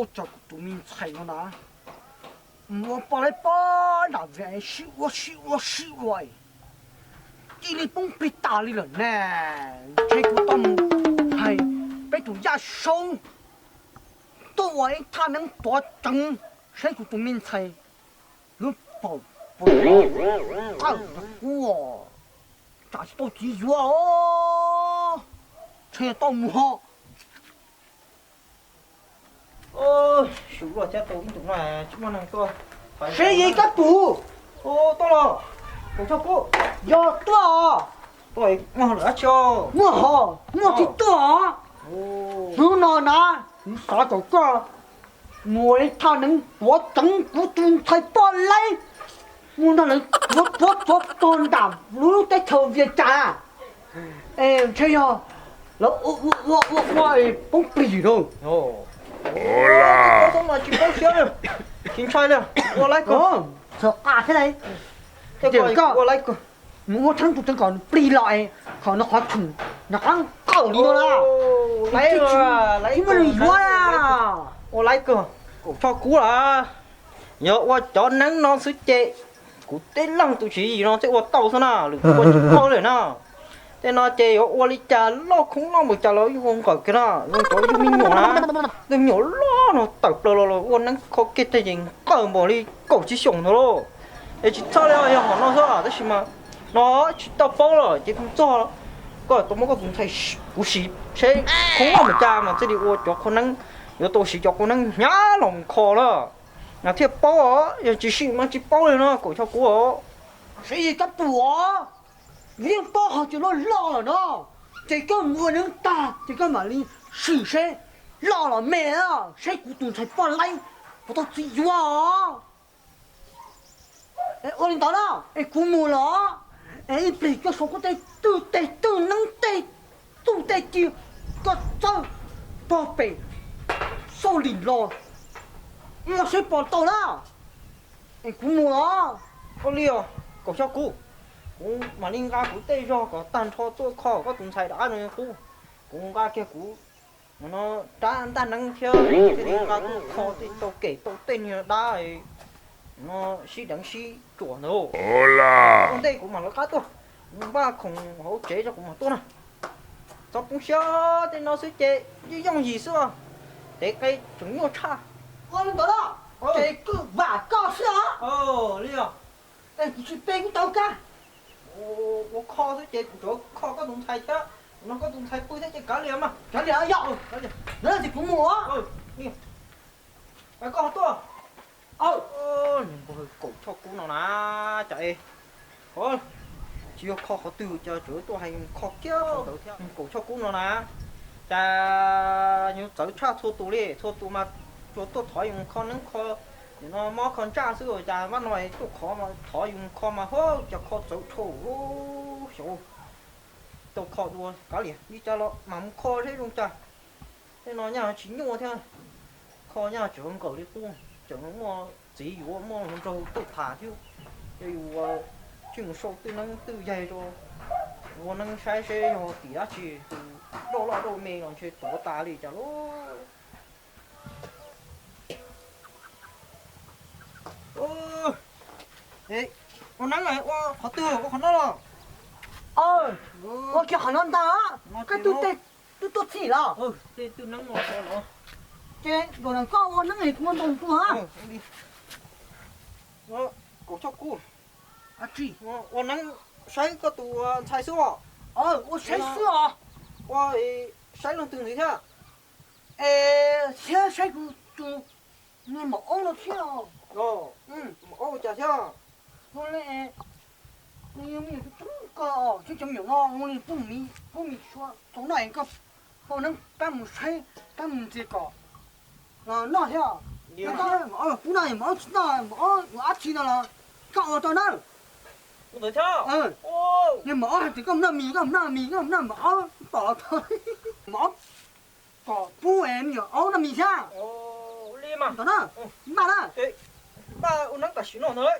Ua cas kuv tus me ntxhais no na, mus ua poj laib poj nram vim sib ua sib ua sib ua, cia li poob plig tas li lawm ne. Ntshe kuv tau mus hais peb tus yaj saub tuaj ua ib thaj neeb tuav tseev saib kuv tus me ntxhais lub paum puas tau qab kuv, tsam tsis tau txiv yuav os. Ntshe tau mus ho. Sub luaj thiab, tau ib ntus no tsis muaj neeg tuaj. Seb yog kab pum. Tuaj los, Kaum Choj Kub. Yog tuaj os. Tuaj muaj hauj lwm dab tsi? Muaj hos, muaj tsis tuaj os. Hnub no na, kuv xav kom koj mus ua ib thaj neeb tuav tseev kuv tus ntxhais poj laib, mus nrog lawv tuav tuav tuav tog nram lub teb chaws Vias Cas. Es ntshe yog lawv ua ua ua ua poob plig lawm. Tsis paub siab li, tsis ntshai li, ua laib kawg. Txhawm qas thiab, ua laib kawg. Mus ua tseeb tus tseev kom nws plig los es qhov no qhov tshwm nws qab nqawm li no na. Tsis muaj neeg yuav. Ua laib kawg, Kaum Choj Kub lawm. Yog ua cov neeb no xwb ces kuv tib leeg tus tswv yim no thiaj ua tau xwb na, lwm tus ua tsis tau li na. Tej no ces yuav ua li cas, loj khoob loj npaum cas los yeej ua nqawm kiag na, zoo cov yug me nyuam na. Tej me nyuam loj no tawm plaws los los ua neeb kho kiag tej ces nqawm npaum li kaum tsib xyoos ntawd lauj. Es tsis txhob li, yog qhov no xwb tab sis mas no tsis tau paub los ces kuv txog, koj tau muab koj tus ntxhais kuv siv seb khoob loj npaum cas mas thiaj li ua cov qhua neeb, yuav tau siv cov qhua neeb hnyav los mus kho lawm, mas thiaj paub os. Yog tsis siv mas tsis paub li no, Kaum Choj Kub os. Seb yog kab pum os, yeej paub hais tias loj loj lawm no, ces koj mus ua neeb tag ces koj mam li sim seb loj los me, seb kuv tus ntxhais poj laib puas tau txiv yuav os. Es ua li ntawd na, es kuv mus los, es ib pliag koj sau koj tej twj tej twj neeb tej txuj tej ci, koj txawj pog pem xauj lim los ua seb puas tau na. Es kuv mus los. Ua li os, Kaum Choj Kub, kuv mam li nqa kuv tej zog kom tag nrho tuaj kho koj tus ntxhais rov qab no qub. Kuv nqa kiag kuv no rab ntaj neeb thiab, thiaj li nqa tuaj kho tej tau kem tau tej niag dab no sib deev sib tsuam ntawd. Ua ntej kuv mam lawv qab tuaj, npaj khoom hauv tsev tso kuv mam tuaj na. Txhob poob siab, tej no xwb ces yooj yooj yim xwb os. Tev qe tseem nyuaj tshaj. Ua li ntawd, ces kuv vam koj xwb os. Li os. Es kuv tsis pe kuv tau kab. Ua kho xwb ces kuv tsuas kho koj tus ntxhais thiab, no koj tus ntxhais pw thiab ces kav liam mas. Kav liam yog. Ntawd ces kuv mus. Koj tuaj. Kaum Choj Kub no na, cas es tsis yog kho qhov twg cas tseem tuaj hais kho kiag ntawd thiab. Kaum Choj Kub no na, cas yus txawv tshaj txhua tus li, txhua tus mas tsuas tuaj thov yus kho neeb kho, nim no mob kho ntsaj xwb, cas vaj no tuaj thov yus kho mas hov cas kho txawv dhau xyov. Tau kho dua kav liam li cas los mam mus kho seb zoo cas. Tej no nyaj tsis nyuaj thiab, kho nyaj tseem nkawm li qub, tseem muaj txiv yuav muaj hluas nraug tuaj tham thiab. Yog yus ua tsij mus sau twj neeb twj yaig rau, ua neeb saib seb yog tim dab tsi, tus dauj loj dauj me los ntshe tuav tas li cas lauj. Ua neeb ua qhov twg, ua qhov no los? Ua kiag qhov no ntag. Koj twb tuaj txhij los? Ces nkaus koj ua neeb es kuv ua ntoo tuaj. Kaum Choj Kub, ua neeb saib koj tus ntxhais xwb os. Ua saib xwb os. Ua saib leej twg ntxiv thiab? Es thiab saib kuv tus niag maum aub no thiab. Maum aub ua cas thiab? Ua li, nws yog me nyuam tub tub koj, cov me nyuam no ua li pub mis, pub mis sua tau noj es koj pab neeb pab mus saib, pab mus ntxias kom los noj thiab. Maum aub los pub noj, maum aub tsis noj, maum aub ua dab tsi no los koj ua tau na. Niag maum aub hais tias koj mus noj mis, koj mus noj mis, koj mus noj maum aub pom tau. Maum aub kom pub es me nyuam aub noj mis thiab. Li mas, npaj na. Npaj ua neeb tam sim no ntag.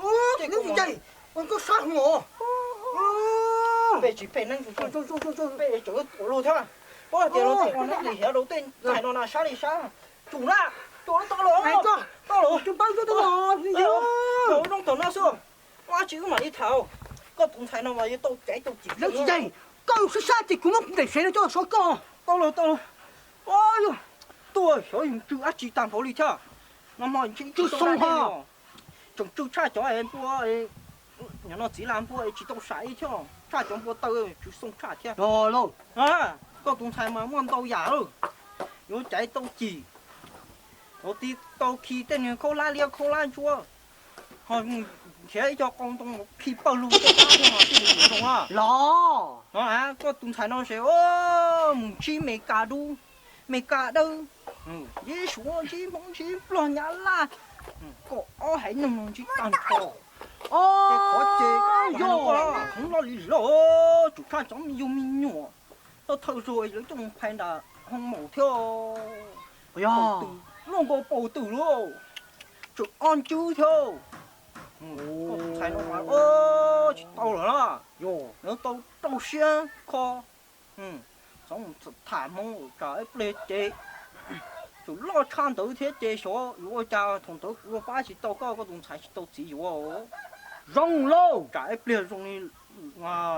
Ua, tsis neeb tsis yaig, ua koj sab hwv os. Peb tsis peb neeb, peb tseem tuaj luag thiab. Ua tias luag tej ua neeb lim hiam rau tej ntxhais no na sab li sab. Tsum na, tsum tau los, tau los, tsum pab tau los, zoo tau no xwb. Ua dab tsi wb mam li tham, koj tus ntxhais no mas yuav tau caiv tau cim. Neeb tsis yaig, koj sab sab ces kuv muab nplej sev no coj los so koj. Tau los, tau los. Ua yog tuaj xyov yus tsw dab tsi tag npaum li thiab. No mas tsw xoo ho. Tseem tsw tshaj cov npua, no txiv laj npua tsis tau sam ib thiab, tshaj cov npua taw tsw xoo tshaj thiab. Koj tus ntxhais mas muaj ntau yam lawm, yuav caiv tau cim, yuav tau khi tej niag khaub hlab liab khaub hlab ntsuab, ho nrhiav ib co qau ntoo khi pawg lug tej qab thiab mas thiaj li zoo na. Los, koj tus ntxhais no ces mus ntsib Mes Kas dub, Mes Kas dawb, ntsib Suav, ntsib Hmoob, ntsib Nplog, Nyab Laj, kaum ob haiv neeg no ntsib tag nrho. Ces qhov ces yog hmoov loj li loj, tsum tshaj cov me yug me nyuam, tau thawj zaug lawv coj mus phais nram hoo maum thiab. Yog luaj nkaus paus twm lauj, tseem ob ncwb thiab. Koj tus ntxhais no mas tsis tau lawm na, yuav tau rau siab kho. Txhob mus tham hmoov tsam ib pliag ces Tsum loj tshaj ntawd thiab ces xyov yuav ua cas thaum ntawd kuv ua pab tsis tau koj, koj tus ntxhais tsis tau txiv yuav. Zoo lauj, tsam ib pliag zoo li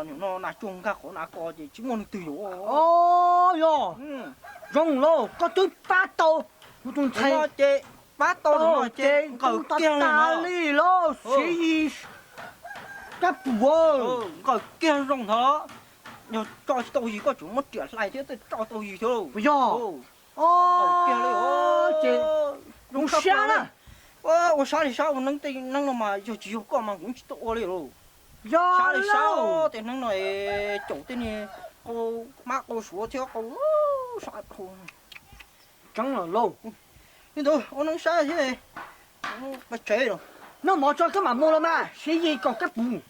nim no nas tsuag nkag qhov nav ko ces tsis muaj leej twg yuav. Yog, zoo lauj, koj twb pab tau kuv tus ntxhais ces pab tau ces nqaws kiag li lauj, Siv Yis kab pum. Nqaws kiag zoo ntawd, yog tso tsis tau yig koj tseem muab riam hlais thiab tej tso tau yig thiab lauj. Yog, ces zoo siab na. Ua sab li sab ua neeb, tej neeb no mas yog tsis yog koj mas kuv tsis tau ua li lauj. Sab li sab, tej neeb no caum tej niag qau mab qau suav thiab qau sab dhau. Tseeb los lauj, li ntawd ua neeb saib thiab. Pas tsev los, noj mov tso koj mam mus los mas, Siv Yis kom kab pum.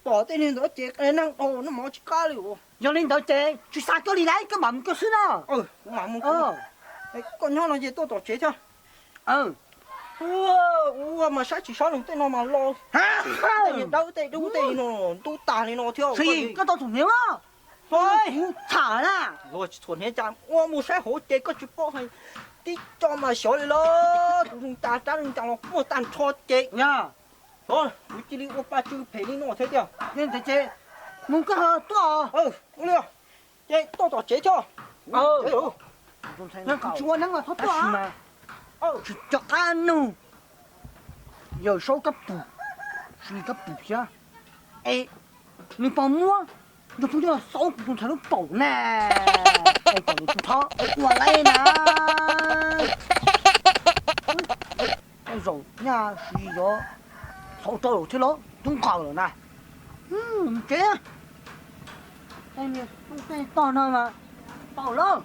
Pom tej niag ntawd ces neeg dhau noj mov tsis qab li. Yog li ntawd ces tsis xa koj li lauj, koj mam mus koj xwb no. Kuv mam mus. Koj nyob no ces tuaj tom tsev thiab. Ua mas saib tsis sab leej tej no mas los, tej dawb tej dub tej no ntub tag li no thiab. Koj tau txhuam hniav, kuv tham na. Luag tsis txhuam hniav cas ua mus saib hauv ces koj tsis paub hais, tib co mas xyov li los tus zoo cas rab zoo cas los muaj tag nrho ces. Kuv cia li ua pa tsw phem li no thiab tiag. Mus koj ho tuaj. Ua li, ces tuaj tom tsev thiab. Kuv tsis ua neeb los txhob tuaj. Tsis cov qab nug, yawm saub kab pum, Siv Yis kab pum thiab. Es nws puas muab yog phooj ywg los xaub kuv tus ntxhais lub paum na. Es kom nws tsis txhob ua li na. Tej zaum nyaj Siv Yis yuav xaub rau lawm thiab lauj, tub nqaws lawm na. Mus tsev. Tej niag rooj tej tog no mas tau lawm.